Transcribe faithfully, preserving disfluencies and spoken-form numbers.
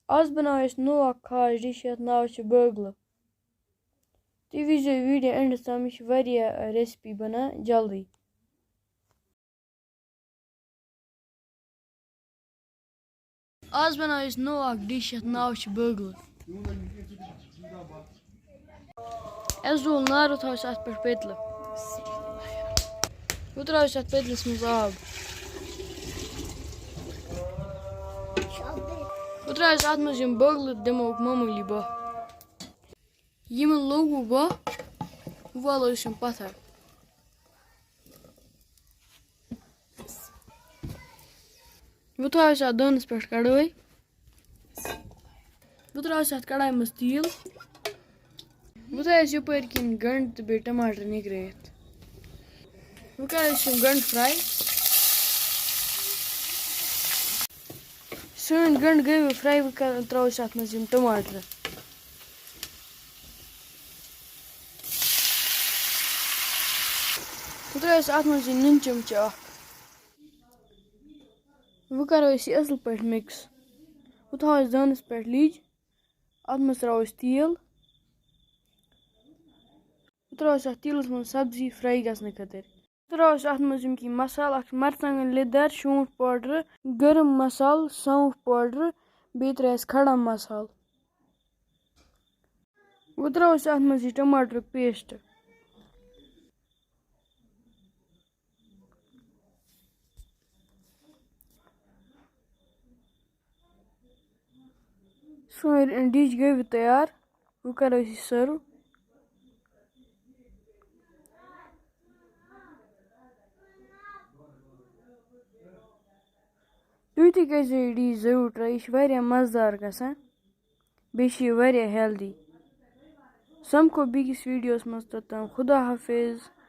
آز بناوو أسۍ نوٚو اکھ خاص ڈِش، یَتھ ناو چھُ بٲگلہٕ۔ تُہۍ وٕچھزیو ویٖڈیو اینڈَس تام، یہِ چھِ واریاہ ریسپی بنان جلدی۔ آز بناوو أسۍ نوٚو اکھ ڈِش، یَتھ ناو چھُ بٲگلہٕ۔ اَسہِ زول نار، تھاوو أسۍ اَتھ پٮ۪ٹھ پٔتلہٕ۔ وۄنۍ ترٛاوو أسۍ اَتھ پٔتلَس منٛز آب۔ وۄنۍ ترٛاوو أسۍ اَتھ منٛز یِم بٲگلہٕ، دِمو معموٗلی بۄہ۔ یِمَن لوٚگ وۄنۍ بۄہ، وۄنۍ والو أسۍ یِم پَتھر۔ وۄنۍ تھاوو أسۍ اَتھ دٲنَس پٮ۪ٹھ کڑٲے۔ وۄنۍ ترٛاوو أسۍ اَتھ کڑایہِ منٛز تیٖل۔ وۄنۍ تھاوو أسۍ یَپٲرۍ کِنۍ گنٛڈٕ تہٕ بیٚیہِ ٹماٹر نِگرٲیِتھ۔ وۄنۍ کَرو أسۍ یِم گنٛڈٕ fry۔ سٲنۍ گنٛڈٕ گٔے وۄنۍ fry، وۄنۍ کَر-، ترٛاوو أسۍ اَتھ منٛز یِم ٹماٹر۔ وۄنۍ ترٛاوو أسۍ اَتھ منٛز یہِ نُن چمچہٕ اکھ۔ وۄنۍ کَرو أسۍ یہِ اَصٕل پٲٹھۍ mix۔ وۄنۍ تھاوو أسۍ دانَس پٮ۪ٹھ lid۔ اَتھ منٛز ترٛاوو أسۍ تیٖل۔ وۄنۍ ترٛاوو أسۍ اَتھ تیٖلَس منٛز سبزی fry گژھنہٕ خٲطرٕ۔ وۄنۍ ترٛاوو أسۍ اَتھ منٛز یِم کینٛہہ مصالہٕ، اَکھ چھُ مرژٕوانٛگن لیٚدر، شونٛٹھ powder، گرم مصالہٕ، سونٛف powder، بیٚیہِ ترٛاوو أسۍ کھڑا مصالہٕ۔ وۄنۍ ترٛاوو أسۍ اَتھ منٛز یہِ ٹماٹر paste۔ سٲنۍ dish گٔے وۄنۍ تیار۔ وۄنۍ کَرو أسۍ یہِ serve۔ تُہۍ تہِ کٔرۍزیو یہِ dish ضروٗر try، یہِ چھِ واریاہ مَزٕدار گژھان، بیٚیہِ چھِ یہِ واریاہ healthy۔ سَمکھو بیٚکِس ویٖڈیوَس منٛز، توٚتام خدا حافظ۔